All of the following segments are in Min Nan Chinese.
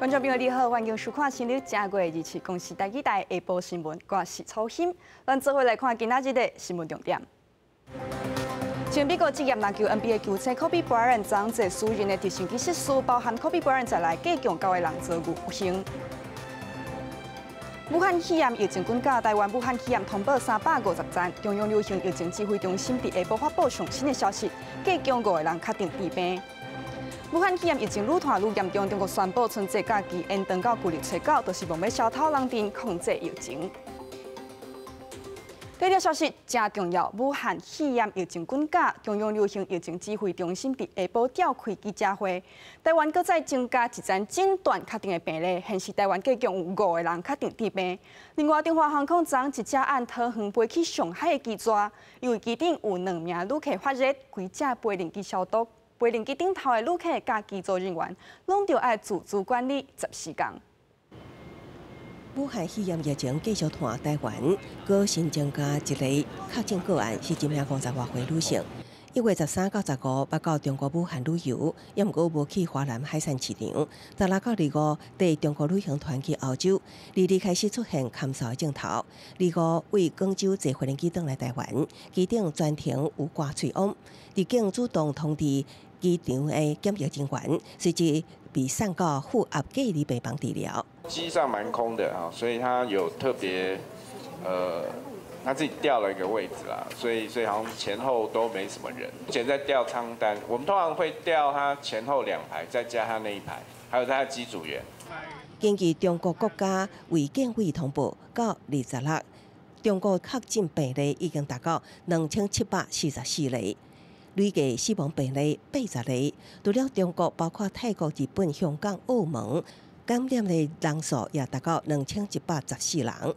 觀眾朋友你好，歡迎收看新日正月27公視台語台下晡新聞，我是楚欣。咱做伙來看今仔日的新聞重點。前美國職業籃球 NBA 球星科比布萊恩昨坐私人的直升機失事，包含科比布萊恩在內，計共九個人遭遇不幸。武漢肺炎疫情滾價，台灣武漢肺炎通報350宗。中央流行疫情指揮中心佇下晡發布上新的消息，計共五個人確診致病。武漢肺炎疫情愈傳愈嚴重，中國宣布春節假期延長到舊曆初九，就是望欲消偷人陣控制疫情。這條消息誠重要，武漢肺炎疫情滾價，中央流行疫情指揮中心佇下晡召開記者會，台灣閣再增加一宗診斷確定的病例，顯示台灣計共有五個人確診致病。另外，中華航空昨一架按桃園飛去上海的機座，因為機頂有兩名旅客發熱，規架飛行機消毒。飛行機頂頭的旅客佮機組人員，攏著愛自主管理14天。武漢肺炎疫情繼續拖台灣，閣新增加一個確診個案，是一名50外歲女性。1月13到15，捌到中國武漢旅遊，猶毋過無去華南海鮮市場。16到25，綴中國旅行團去歐洲，22開始出現咳嗽的症頭。25為廣州坐飛機轉來台灣，機頂全程有掛喙罨，入境主動通知機場的檢疫人員，隨即被送到負壓隔離病房治療。機上蠻空的啊，所以他有特別，他自己調了一個位置啦，所以好像前後都沒什麼人。目前在調艙單，我們通常會調他前後兩排，再加他那一排，還有他的機組員。根據中國國家衛健委通報，到26，中國確診病例已經達到2744例。累計死亡病例80例，除了中國，包括泰國、日本、香港、澳門，感染的人數也達到2114人。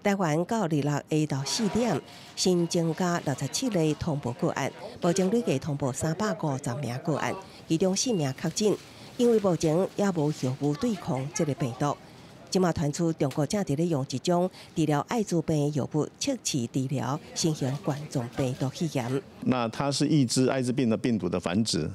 台灣到26下晝4點，新增加67例通報個案，目前累計通報350名個案，其中四名確診。因為目前猶無藥物對抗這個病毒。這馬傳出中國正佇咧用一種治療艾滋病的藥物測試治療新型冠狀病毒肺炎。那它是抑制艾滋病的病毒的繁殖，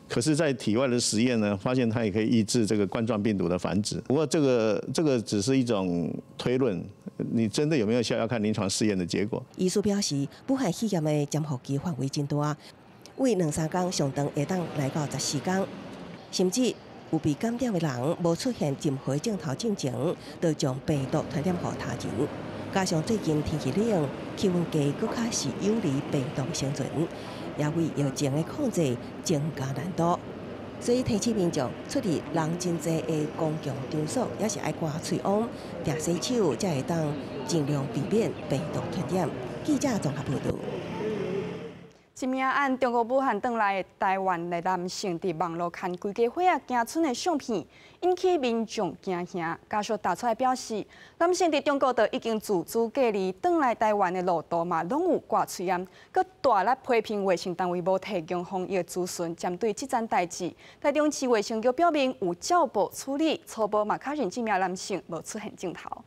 可是，在體外的實驗呢，發現它也可以抑制這個冠狀病毒的繁殖。不過，這個只是一種推論，你真的有沒有效，要看臨床試驗的結果。醫師表示，武漢肺炎的潛伏期範圍真大，為兩三工上長會當來到14工，甚至有被感染的人無出現任何症頭進前，就將病毒傳染予他人。加上最近天氣冷，氣溫低，閣較是有利病毒生存，也為疫情的控制增加難度。所以提醒民眾出入人真濟的公共場所，也是愛掛喙罨、定洗手，才會當盡量避免病毒傳染。記者綜合報導。一名按中國武漢轉來的台灣的男性，佇網路刊規家伙仔行村的相片，引起民眾驚嚇。家屬踏出來表示，男性佇中國就已經自主隔離，轉來台灣的路途嘛，攏有掛喙罨，閣大力批評衛生單位無提供防疫資訊，針對這件代誌，台中市衛生局表明有照報處理，初步嘛確認這名男性無出現症頭。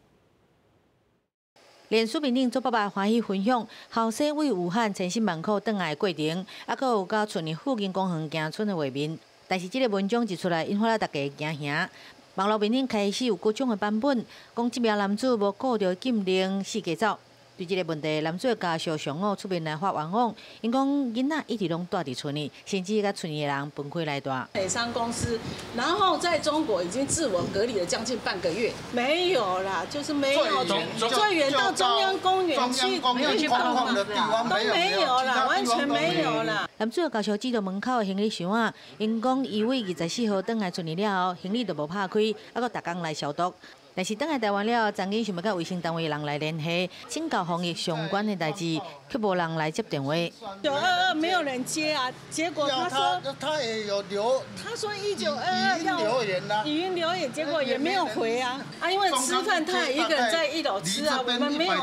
臉書面頂祖爸爸歡喜分享，後生為武漢千辛萬苦轉來的過程，猶閣有到厝呢附近公園行村的畫面。但是這个文章一出來，引發了大家驚嚇。網路面頂開始有各種的版本，講這名男子無顧著禁令四界走。對這个問題，男子的家屬上午出面來發冤枉，𪜶講囡仔一直攏蹛佇厝呢，甚至佮厝呢的人分開來蹛。美商公司，然後在中國已經自我隔離了將近半個月，沒有啦，就是沒有，最遠到中央公園去，沒有去空的地方，都沒有啦，完全沒有啦。男子的家屬指著門口的行李箱仔，𪜶講伊為24號轉來厝呢了後，行李就無拍開，猶閣逐工來消毒。但是轉來台灣了後，曾經想欲佮衛生單位人來聯繫，請教防疫相關的代誌，卻無人來接電話。922沒有人接啊，結果他說他也有留，他說1922要留言啦，語音留言，結果也沒有回啊。啊，因為吃飯他也一個人在一樓吃啊，我們沒有，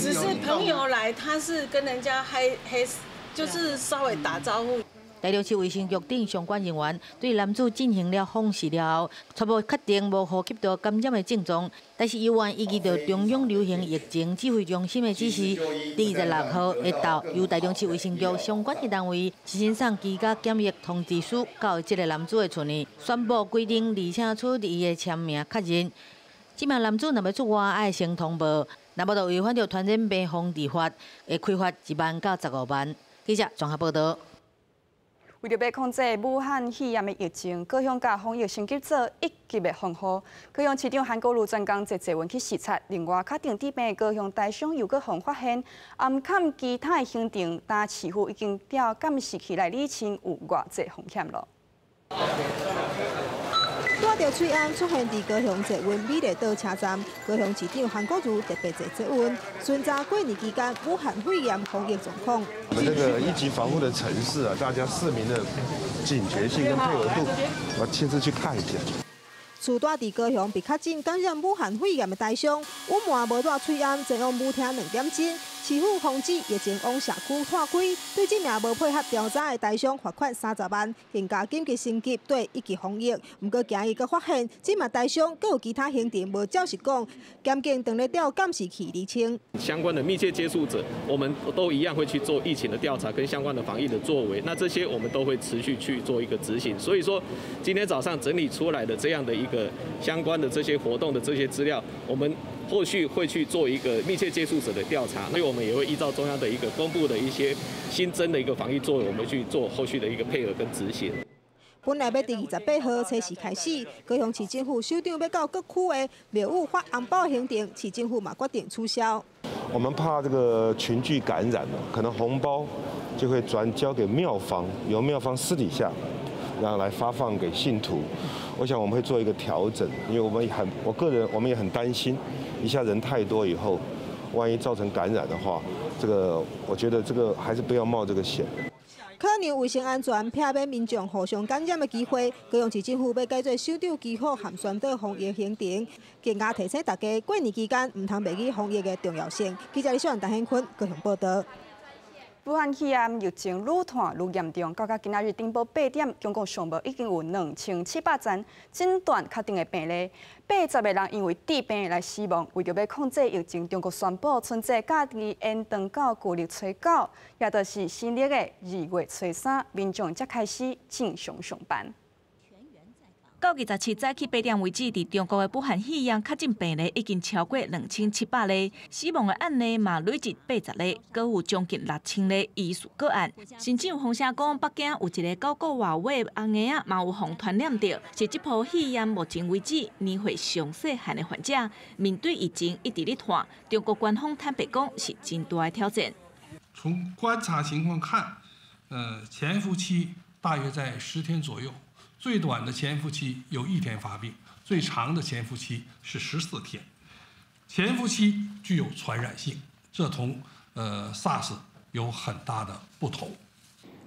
只是朋友來，他是跟人家嗨嗨，就是稍微打招呼。台中市衛生局等相關人員對男子進行了訪視了後，初步確定無呼吸道感染的症狀，但是醫院依據著中央流行疫情指揮中心的指示，佇26號下晝由台中市衛生局相關的單位申送居家檢疫通知書到這个男子的厝內，宣布規定，而且取得伊的簽名確認。這名男子若欲出外，愛先通報，若無就違反著傳染病防治法，會開罰1萬到15萬。記者綜合報導。為著欲控制武漢肺炎的疫情，高雄共防疫升級做一級的防護。高雄市長韓國瑜專工坐捷運去視察，另外確診致病的高雄台商又閣予發現，掩崁其他的行程，但市府已經調監視器來理清有偌濟風險囉。帶著喙罨出現佇高雄捷運美麗島車站，高雄市長韓國瑜特別坐捷運，巡查過年期間武漢肺炎防疫狀況。我們這個一級防護的城市啊，大家市民的警覺性跟配合度，我親自去看一下。厝蹛佇高雄被確診感染武漢肺炎的台商，隱瞞無戴喙罨，前往舞廳2點鐘，市府防止疫情往社區擴開，對這名無配合調查的台商罰款30萬，更加緊急升級對一級防疫。毋過今日閣發現，這名台商閣有其他行程無照實講，檢警正咧調監視器釐清。相關的密切接觸者，我們都一樣會去做疫情的調查跟相關的防疫的作為，那這些我們都會持續去做一個執行。所以說，今天早上整理出來的這樣的一個相關的這些活動的這些資料，我們後續會去做一個密切接觸者的調查，所以我們也會依照中央的一個公布的一些新增的一個防疫作為，我們去做後續的一個配合跟執行。本來欲佇28號初四開始，高雄市政府首長欲到各區的廟宇發紅包行程，市政府嘛決定取消。我們怕這個群聚感染，可能紅包就會轉交給廟方，由廟方私底下，然後來發放給信徒。我想我們會做一個調整，因為我們很，我個人我們也很擔心，一下人太多以後，萬一造成感染的話，這個我覺得這個還是不要冒這個險。考量衛生安全，避免民眾互相感染的機會，高雄市政府欲改做首長基輔函宣導防疫行程，更加提醒大家過年期間毋通袂記防疫的重要性。記者李小陳顯坤高雄報導。武漢肺炎疫情愈傳愈嚴重，到今仔日頂晡8點，中國上報已經有2700例診斷確定的病例，80個人因為致病來死亡。為著欲控制疫情，中國宣布春節假期延長到舊曆初九，也就是新曆的2月初三，民眾才開始正常上班。到27早起8點為止，佇中國的武漢肺炎確診病例已經超過2700例，死亡的案例嘛累計80例，閣有將近6000例疑似個案。甚至有風聲講，北京有一個9個外月紅嬰仔嘛有予傳染著，是這波肺炎目前為止年歲上細漢的患者。面對疫情一直咧傳，中國官方坦白講是真大的挑戰。從觀察情況看，潛伏期大約在10天左右。最短的潛伏期有一天發病，最長的潛伏期是14天。潛伏期具有傳染性，這同SARS 有很大的不同。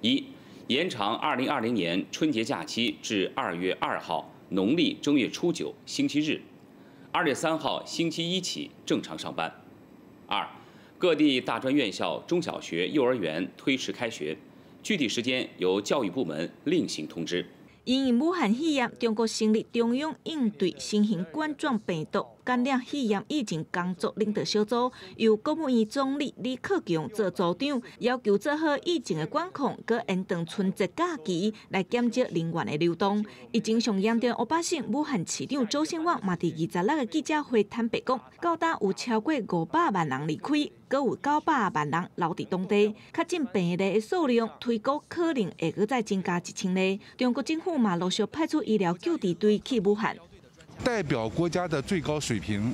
一、延長2020年春節假期至2月2號農曆正月初九星期日，2月3號星期一起正常上班。二、各地大專院校、中小學、幼兒園推遲開學，具體時間由教育部門另行通知。因應武漢肺炎，中國成立中央應對新型冠狀病毒感染肺炎疫情工作領導小組，由國務院總理李克強做組長，要求做好疫情的管控，閣延長春節假期來減少人員的流動。疫情上嚴重的湖北省武漢市長周先旺嘛，佇26的記者會坦白講，到今有超過500萬人離開，閣有900萬人留佇當地，確診病例的數量推估可能會閣再增加1000例。中國政府嘛陸續派出醫療救治隊去武漢，代表國家的最高水平，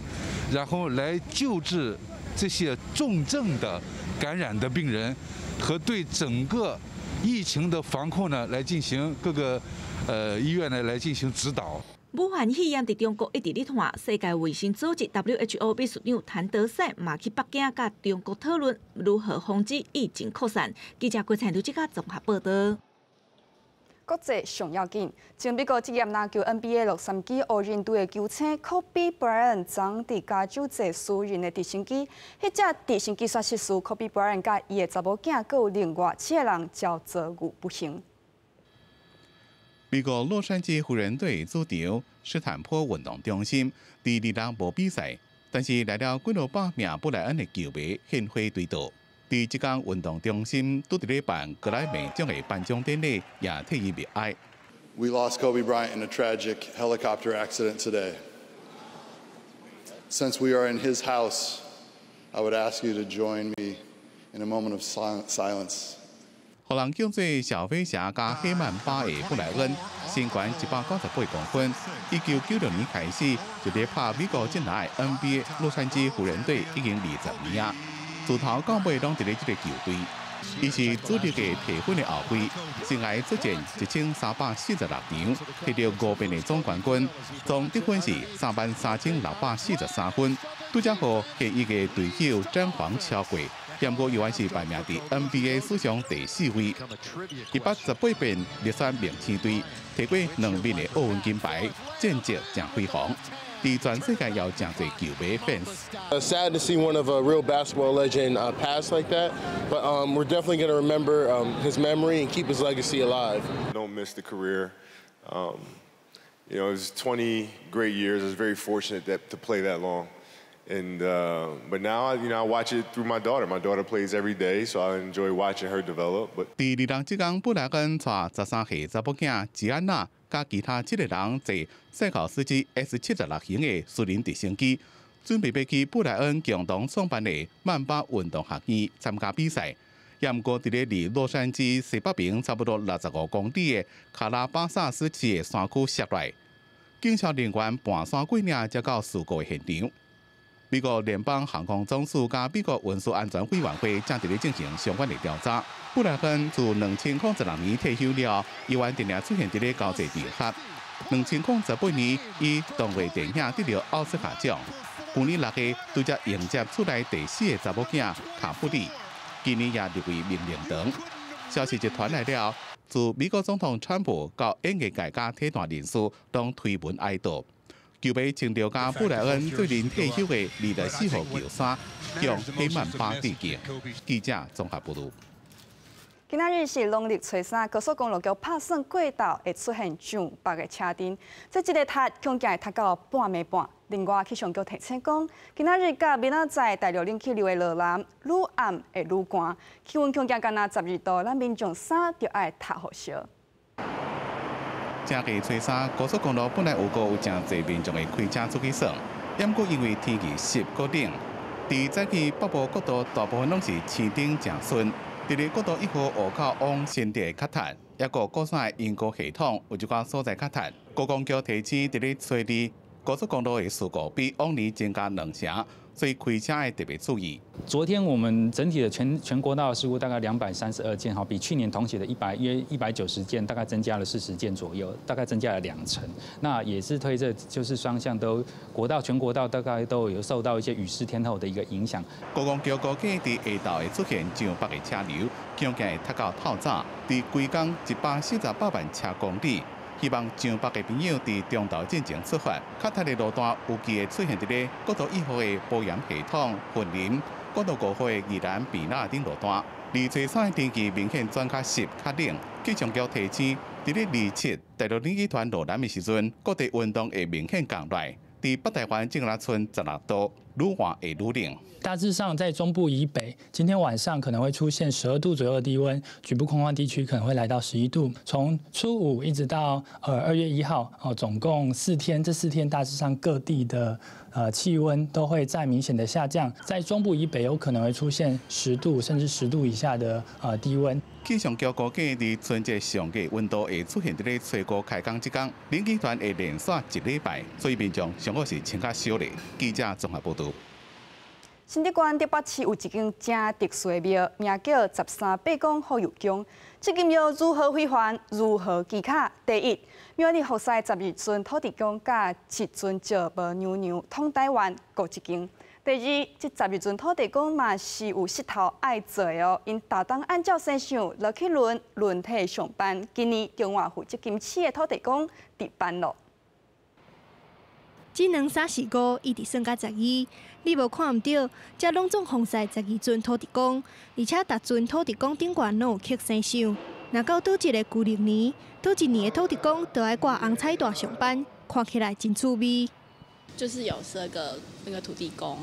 然後來救治這些重症的感染的病人，和對整個疫情的防控呢，來進行各個醫院呢來進行指導。武漢肺炎佇中國一直咧傳，世界衛生組織 WHO 秘書長譚德塞嘛去北京佮中國討論如何防止疫情擴散。記者郭彩劉這個綜合報導。國際上要緊，前美國職業籃球 NBA 洛杉磯湖人隊的球星科比布萊恩昨佇加州坐私人的直升機，彼隻直升機煞失事，科比布萊恩佮伊的查某囝，閣有另外七個人，才遭遇不幸。美國洛杉磯湖人隊主場史坦普運動中心，佇二六無比賽，但是來了幾落百名布萊恩的球迷獻花追悼。佇這間運動中心拄佇咧辦格萊美獎的頒獎典禮，也替伊默哀。 We lost Kobe Bryant in a tragic helicopter accident today. Since we are in his house, I would ask you to join me in a moment of silence. 予人叫做小飛俠佮黑曼巴的布萊恩，身懸198公分，1996年開始就佇拍美國職籃 NBA 洛杉磯湖人隊已經20年啊，自頭到尾攏佇咧這个球隊。伊是主力的提分的後衛，生涯出戰1346場，摕著五遍的總冠軍，總得分是33,643分，拄才予現役的隊友詹皇超過。毋過猶原是排名佇 NBA 史上第四位，118遍入選明星隊，提過兩面的奧運金牌，戰績誠輝煌。佇全世界有誠濟球迷 fans。 Sad to see one of a real basketball legend pass like that, but we're definitely going to remember his memory and keep his legacy alive. Don't miss the career. It was 20 great years. I was very fortunate to play that long. But now, I watch it through my daughter. My daughter plays every day, so I enjoy watching her develop. But 佇二六這工，布萊恩帶13歲查某囝吉安娜，佮其他七個人坐賽考斯基 S 76型的私人直升機，準備欲去布萊恩共同創辦的曼巴運動學院參加比賽。毋過，佇咧離洛杉磯西北邊差不多65公里的卡拉巴薩斯市的山區摔落，警消人員盤山過嶺才到事故的現場。美國聯邦航空總署佮美國運輸安全委員會正佇咧進行相關的調查。布萊恩自2016年退休了，猶原定定出現佇咧交際場合。2018年，以動畫電影得著奧斯卡獎。舊年6月，拄才迎接厝內第四个查某囝卡布里，今年也入圍名人堂。消息一傳來了，自美國總統川普到演藝界佮體壇人士，攏推文哀悼。球迷穿著佮布萊恩最近退休的24號球衫，向黑曼巴致敬。記者綜合報導。今仔日是農曆初三，高速公路橋拍算過晝會出現上百个車陣，這一个塞恐驚會塞到半暝半。另外，氣象局提醒講，今仔日佮明仔載大陸冷氣流會落南，愈暗會愈寒，氣溫恐驚干焦12度，咱民眾衫著愛踢予燒。正月初三，高速公路本來有閣有誠濟民眾會開車出去耍，毋過因為天氣濕閣冷，佇早起北部國道大部分攏是青燈誠順。佇咧國道1號湖口往新竹較塞，抑閣鼓山的鶯歌系統有一寡所在較塞。高公局提醒，佇咧初二高速公路的事故比往年增加兩成，所以開車愛特別注意。昨天我們整體的全國道事故大概232件，哈，比去年同期的約190件，大概增加了40件左右，大概增加了兩成。那也是推測，就是雙向都國道全國道大概都有受到一些雨濕天候的一個影響。高公局估計佇下晝會出現上百个車流，恐驚會塞到透早。佇規工148萬車公里。希望上北的朋友佇中晝進前出發，較塞的路段有機會出現佇咧國道1號的埔鹽系統、雲林、國道5號的宜蘭埤那等路段。而初三的天氣明顯轉較濕較冷，氣象局提醒，佇咧27大陸冷氣團落南的時陣，各地溫度會明顯降落來。佇北台灣只若賰16度，愈寒會愈冷。大致上，在中部以北，今天晚上可能會出現12度左右的低溫，局部空曠地區可能會來到11度。從初五一直到2月1號，哦，總共四天，這四天大致上各地的氣溫都會再明顯的下降，在中部以北有可能會出現10度甚至10度以下的低溫。氣象局估計，佇春節上低溫度會出現佇咧初五開工這工，冷氣團會連續一禮拜，所以民眾上好是穿較少咧。記者綜合報導。新竹縣竹北市有一間誠特殊的廟，名叫十三伯公福佑宮。這間廟如何非凡，如何奇巧？第一，廟裡服侍12尊土地公佮七尊石母娘娘，統台灣各一間。第二，這12尊土地公嘛是有穡頭愛做的哦，𪜶逐冬按照生相落去輪輪替上班。今年中外負責金市的土地公值班咯。一兩三四五，一直算到十二，你無看毋著，這攏總奉祀十二尊土地公，而且逐尊土地公頂懸攏有刻生相。若到佗一个旧历年，佗一年的土地公就愛掛紅彩帶上班，看起來真趣味。就是有12個那個土地公，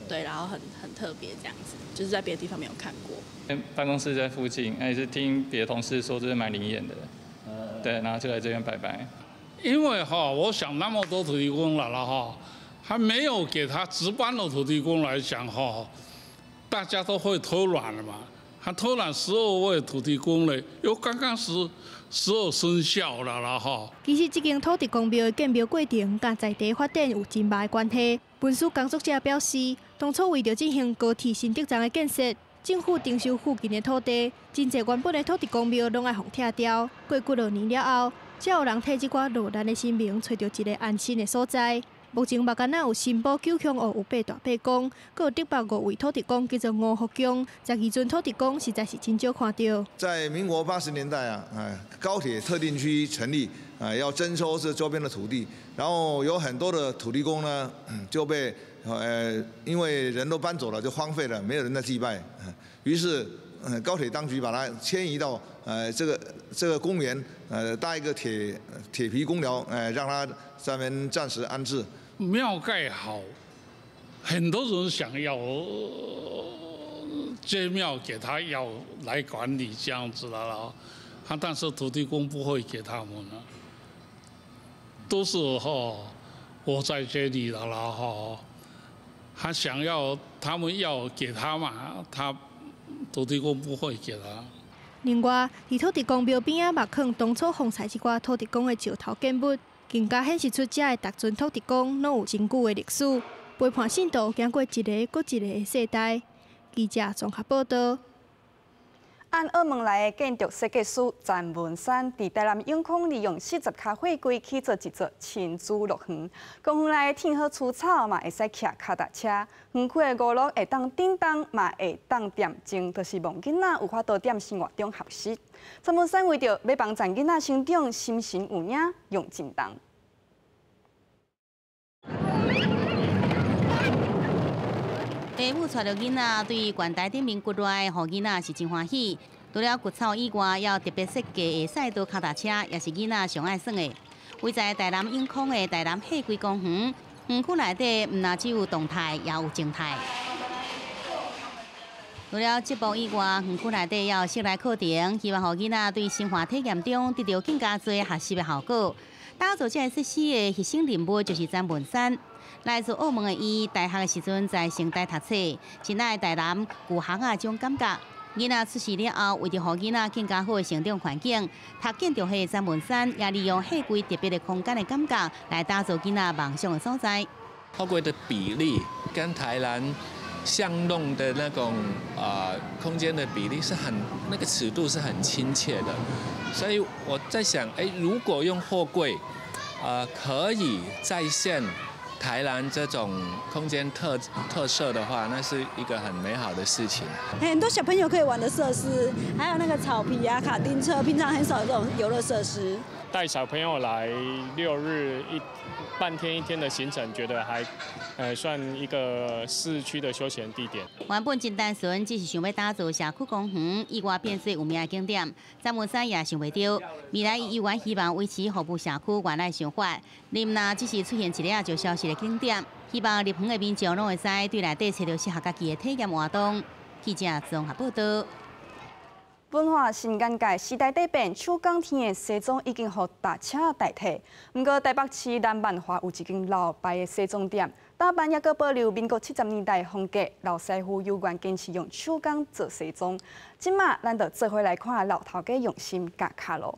對，然後很特別這樣子，就是在別的地方沒有看過。辦公室在附近，也是聽別的同事說這是蠻靈驗的，對，然後就來這邊拜拜。因為哈，我想那麼多土地公來了哈，還沒有給他值班的土地公來講哈，大家都會偷懶了嘛。他偷懶12位土地公嘞，又剛剛是12生肖了啦哈。其實這間土地公廟的建廟過程，佮在地發展有真大關係。文史工作者表示，當初為著進行高鐵新竹站的建設，政府徵收附近的土地，真濟原本的土地公廟攏愛予拆掉。過幾落年了後，才有人替這寡落難的神明揣著一个安身的所在。目前嘛，敢若有新埔九鄉湖有八大伯公，閣有竹北5位土地公叫做五福宮，12尊土地公實在是真少看到。在民國80年代啊，高鐵特定區成立，啊，要徵收這周邊的土地，然後有很多的土地公呢就被因為人都搬走了，就荒廢了，沒有人在祭拜，於是高鐵當局把它遷移到這個公園，搭一個鐵皮公寮，讓它在那邊暫時安置。廟蓋好，很多人想要這廟給他要來管理這樣子的啦，他但是土地公不會給他們了，都是哈我在這裡的啦哈，他想要他們要給他嘛，他土地公不會給他。另外，佇土地公廟邊仔嘛，囥當初封採這寡土地公的石頭建物。更加顯示出遮的逐尊土地公攏有真久的歷史，陪伴信徒經過一个閣一个的世代。記者綜合報道。按澳門來的建築設計師陳文山，佇台南永康利用40跤貨櫃起造一座親子樂園。公園內天好除草嘛，會使騎跤踏車。園區的娛樂會當叮當嘛，會當點鐘，就是望囡仔有法度踮生活中學習。陳文山為著欲幫助囡仔成長，心神有影，用真動。爸母帶著囡仔對懸台頂面骨內，予囡仔是真歡喜。除了割草以外，也有特別設計的賽道跤踏車，也是囡仔上愛耍的。位在台南永康的台南貨櫃公園，園區內底毋但只有動態，也有靜態。除了節目以外，園區內底也有室內課程，希望予囡仔對生活體驗中得到更加濟學習的效果。打造這个設施的核心人物就是陳文山。來自澳門的伊，大學的時陣在成大讀冊，真愛台南舊巷仔這種感覺。囡仔出世了後，為著予囡仔更加好的成長環境，讀建築系的陳文山也利用貨櫃特別的空間的感覺，來打造囡仔夢想的所在。貨櫃的比例跟台南巷弄的那種空間的比例是很那個尺度是很親切的，所以我在想，如果用貨櫃，可以再現台南這種空間特色的話，那是一個很美好的事情。很多小朋友可以玩的設施，還有那個草皮啊、卡丁車，平常很少有這種遊樂設施。帶小朋友來6日半天一天的行程，覺得還算一個市區的休閒地點。原本真單純，只是想欲打造社區公園，意外變做有名的景點。陳文山也想袂著，未來伊猶原希望維持服務社區原來想法。你毋若只是出現一下就消失的景點，希望入園的民眾攏會使對內底揣著適合家己的體驗活動。記者綜合報道。文化新眼界，時代在變，手工天的西裝已經予踏車代替。毋過台北市南萬華有一間老牌的西裝店，打扮猶閣保留民國70年代的風格。老師傅猶原堅持用手工做西裝。這馬咱就做伙來看老頭家用心佮跤路。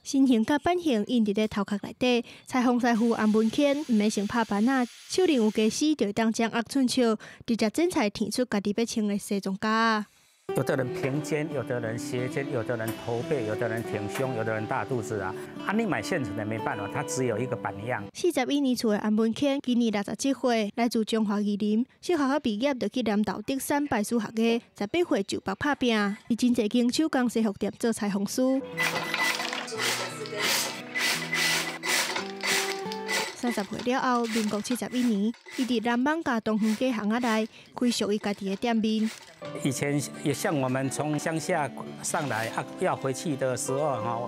身形佮版型印佇咧頭殼內底，裁縫師傅安文謙毋免先拍板仔，手裡有家私就會當掌握寸尺，直接剪裁天出家己欲穿的西裝夾。有的人平肩，有的人斜肩，有的人駝背，有的人挺胸，有的人大肚子啊。啊，你買現成的沒辦法，它只有一個版樣。41年厝的安文謙，今年67歲，來自彰化士林，小學畢業就去南投德山拜師學藝，18歲就北拍拚，佇真濟間手工西服店做裁縫師。30歲了後，民國71年，伊佇南艋舺東園街巷仔內開屬於家己的店面。以前也像我們從鄉下上來啊，要回去的時候哈，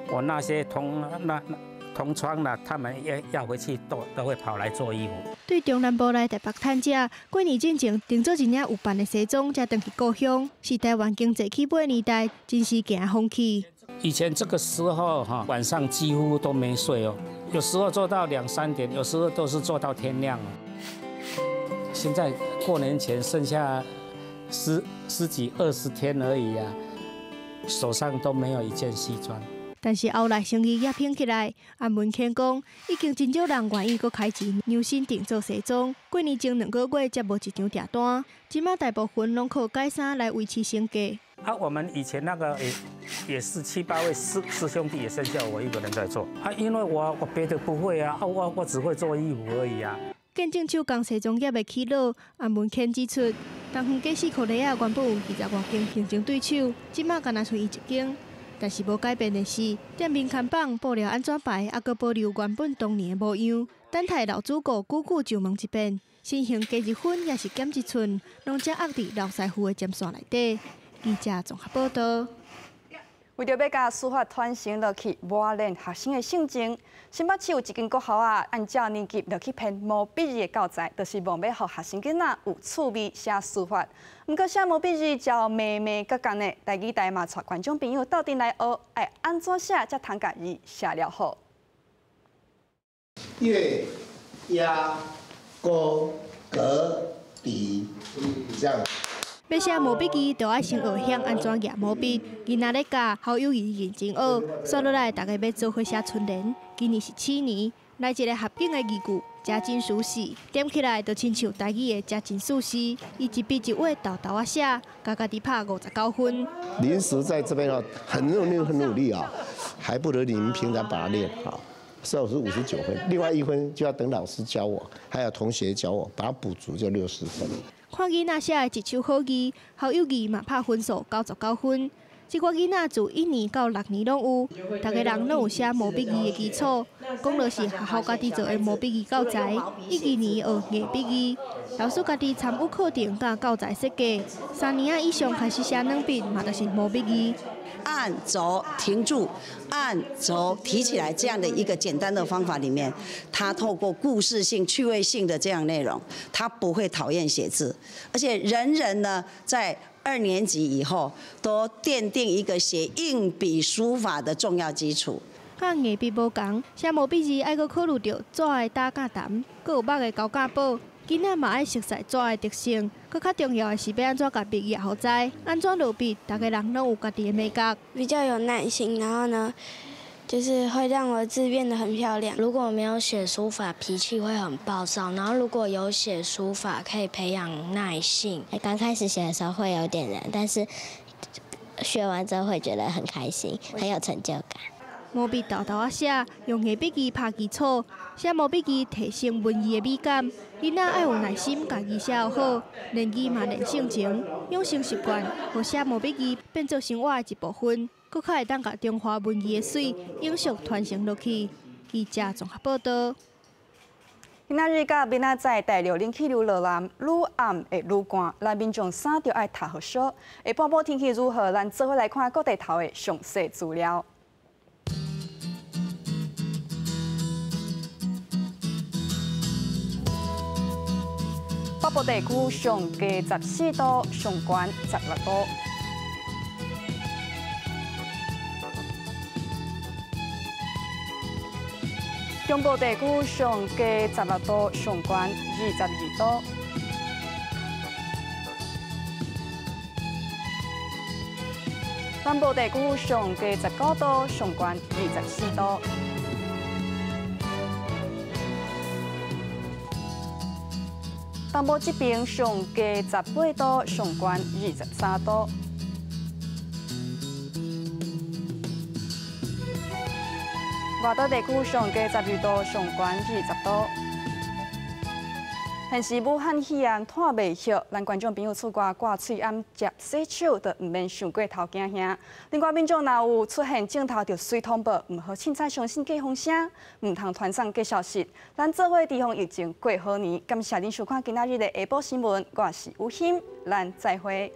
我那些同窗啦，他們要回去都會跑來做衣服。對中南部來台北趁食，過年進前定做一領有扮的西裝，才轉去故鄉，是台灣經濟起飛年代真是行風氣。以前這個時候哈，晚上幾乎都沒睡哦，有時候做到2、3點，有時候都是做到天亮。現在過年前剩下十幾20天而已啊，手上都沒有一件西裝。但是後來生意也拼起來，安文謙講，已經真少人願意閣開錢量身定做西裝。過年前2個月才無一張訂單，這馬大部分攏靠改衫來維持生計。啊，我們以前那個也是7、8位師兄弟，也剩下我一個人在做。啊，因為我別的不會啊，我只會做衣服而已啊。見證手工西裝業的起落，安文謙指出，東園街四箍犁仔原本有20外間競爭對手，這馬干焦賰伊一間。但是無改變的是，店面看板布料按怎排，猶閣保留原本當年的模樣。等待老主顧久久上問一遍，身形加一分抑是減一寸，攏掌握佇老師傅的針線內底。記者綜合報道。為著欲共書法傳承落去，磨練學生的性情，新北市有一間國校啊，按照年級落去編毛筆字的教材，就是望欲予學生囡仔有趣味寫書法。毋過寫毛筆字就眉眉角角的，台語台嘛帶觀眾朋友鬥陣來學，愛按怎寫才通共字寫了好。月、壓、勾、格、筆，這樣。欲寫毛筆字，就愛先學曉按怎舉毛筆。囡仔咧教，校友宜認真學。煞落來，大家欲做伙寫春聯。今年是鼠年，來一个合景的字句，食真舒適。點起來就親像台語的食真舒適。伊一筆一畫，沓沓仔寫，共家己拍59分。臨時在這邊哦，很努力，很努力啊，還不如你們平常把它練好。所以我是59分，另外1分就要等老師教我，還有同學教我，把它補足就60分。看囡仔寫的一手好字，校友字嘛拍分數99分。這寡囡仔自1年到6年攏有，逐家人攏有寫毛筆字的基礎。講落是學校家己做的毛筆字教材，1、2年學硬筆字，老師家己參與課程佮教材設計。3年仔以上開始寫軟筆，嘛就是毛筆字。按軸停住，按軸提起來，這樣的一個簡單的方法裡面，他透過故事性、趣味性的這樣內容，他不會討厭寫字，而且人人呢在2年級以後都奠定一個寫硬筆書法的重要基礎。佮硬筆無仝，寫毛筆字愛閣考慮著紙的焦佮澹，閣有墨的厚佮薄。囡仔嘛愛熟悉紙的特性，閣較重要的是欲按怎共筆舉予知，按怎落筆，逐家人攏有家己的眉角。比較有耐心，然後呢，就是會讓我的字變得很漂亮。如果沒有寫書法，脾氣會很暴躁；然後如果有寫書法，可以培養耐性。剛開始寫的時候會有點難，但是學完之後會覺得很開心，很有成就感。毛筆沓沓仔寫，用硬筆字拍基礎，寫毛筆字提升文字的美感。囡仔愛有耐心，共字寫好，練字嘛練性情，養成習慣，予寫毛筆字變做生活的一部分，閣較會當共中華文字的媠永續傳承落去。記者綜合報道。今仔日佮明仔載，大陸冷氣流落南，愈暗會愈寒，咱民眾衫著愛踢予燒。下半晡天氣如何？咱做伙來看各地頭的詳細資料。北部地區上低14度，上懸16度。中部地區上低16度，上懸22度。南部地區上低19度，上懸24度。東部這邊上低18度，上懸23度。外島地區上低12度，上懸20度。现时武漢肺炎拖袂歇，咱觀眾朋友出外掛喙罨、食洗手，就毋免傷過頭驚嚇。另外，民眾若有出現症頭，就隨通報，毋好凊彩相信假風聲，毋通傳送假消息。咱做伙提防疫情過好年。感謝您收看今仔日的下晡新聞，我是吳欣，咱再會。